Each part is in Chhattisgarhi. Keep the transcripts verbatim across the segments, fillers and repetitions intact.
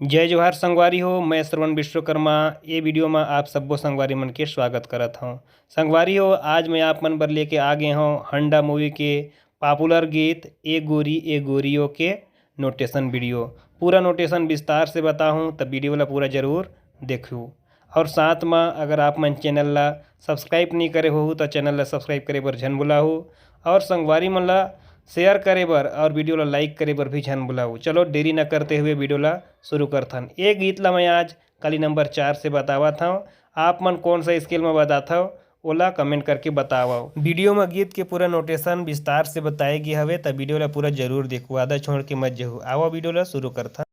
जय जोहार संगवारी हो, मैं श्रवण विश्वकर्मा। ये वीडियो में आप सब्बो संगवारी मन के स्वागत करत हूँ। संगवारी हो, आज मैं आप मन बर लेके आ गए हूँ हंडा मूवी के पॉपुलर गीत ए गोरी ए गोरियो के नोटेशन वीडियो। पूरा नोटेशन विस्तार से बताहूँ, तब वीडियो ला पूरा जरूर देखू। और साथ में अगर आप मन चैनल ला सब्सक्राइब नहीं करे हो, तो चैनल ला सब्सक्राइब करे बर झन भुलाहू। और संगवारी मन ला शेयर करे बर और वीडियो ला लाइक करे बर भी झन भुलाहू। चलो, देरी न करते हुए वीडियो ला शुरू करथन। ये गीत ला मैं आज कली नंबर चार से बतावत हूँ। आप मन कौन सा स्केल में बताथव, ओला कमेंट करके बतावव। वीडियो में गीत के पूरा नोटेशन विस्तार से बताए गे हवे, त वीडियो ला पूरा जरूर देखू, आधा छोड़ के मत जहू। आवा वीडियो ला शुरू करथन।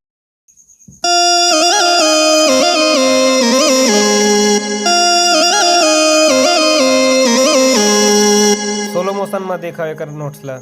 स्लो मोशन में देखा एकर नोट्स ला।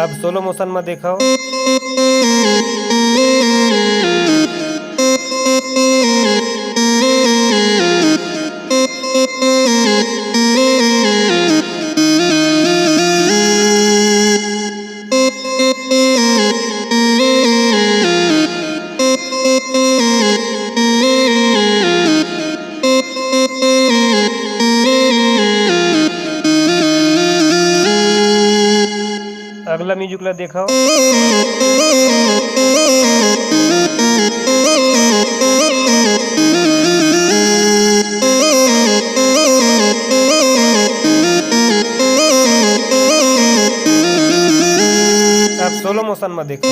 अब स्लो मोशन में देखो। अगला म्यूजिक ला देखो। अब स्लो मोशन में देखो।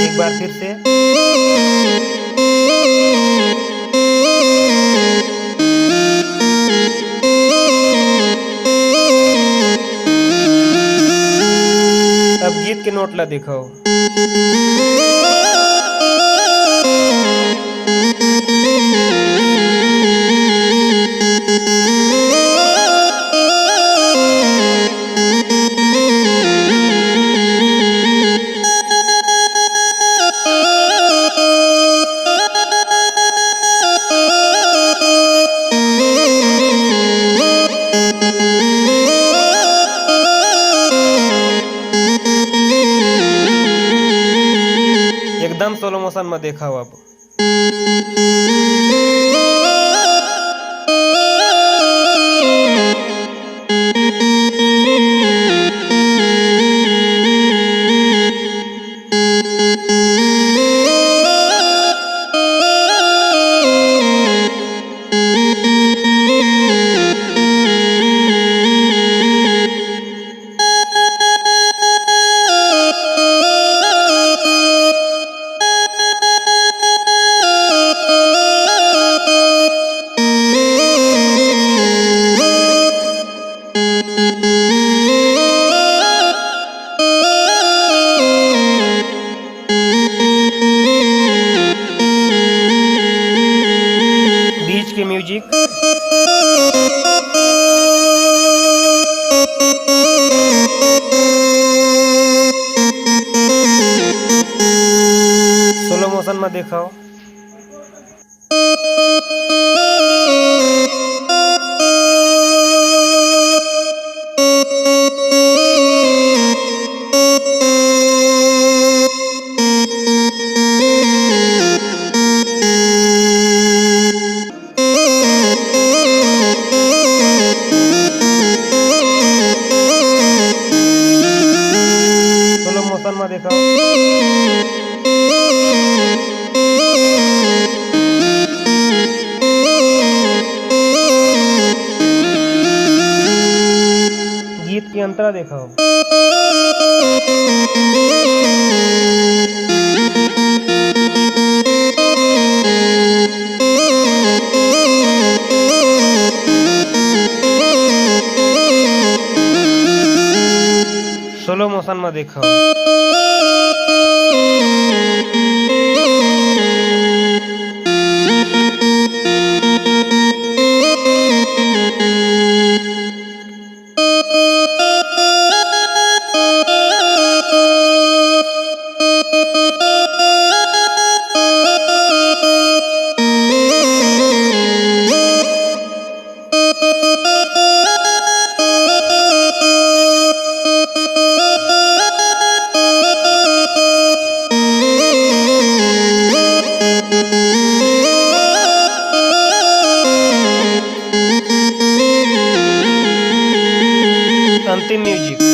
एक बार फिर से। अब गीत के नोट ला देखो। एकदम स्लो मोशन में देखा अब। बीच के म्यूजिक। स्लो मोशन में देखो। स्लो मोशन में देखो। गीत के अंतरा देखो। स्लो मोशन में देखो। अंतिम म्यूजिक।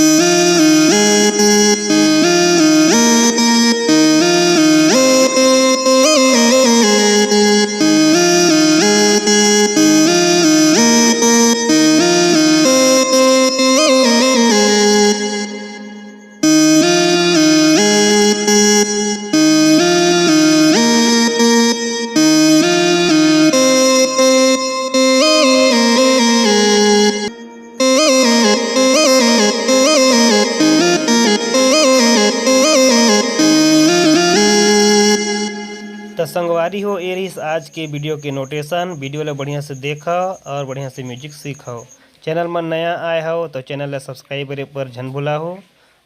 त संगवारी हो, ए रहिस आज के वीडियो के नोटेशन। वीडियो ल बढ़िया से देखव और बढ़िया से म्यूजिक सीखव। चैनल म नया आए हव तो चैनल ल सब्सक्राइब करे बर झन भुलाहू।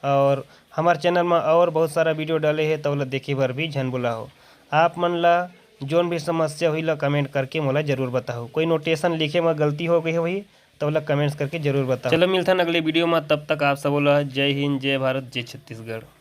और हमर चैनल म और बहुत सारा वीडियो डाले हे, त ओला देखे बर भी झन भुलाहू। आप मन ला जोन भी समस्या होही ला कमेंट करके मोला जरूर बताहू। कोई नोटेशन लिखे म गलती हो गई होही, त ओला कमेंट्स करके जरूर बताहू। चलो मिलथन अगले वीडियो म, तब तक आप सबो ला जय हिंद, जय भारत, जय छत्तीसगढ़।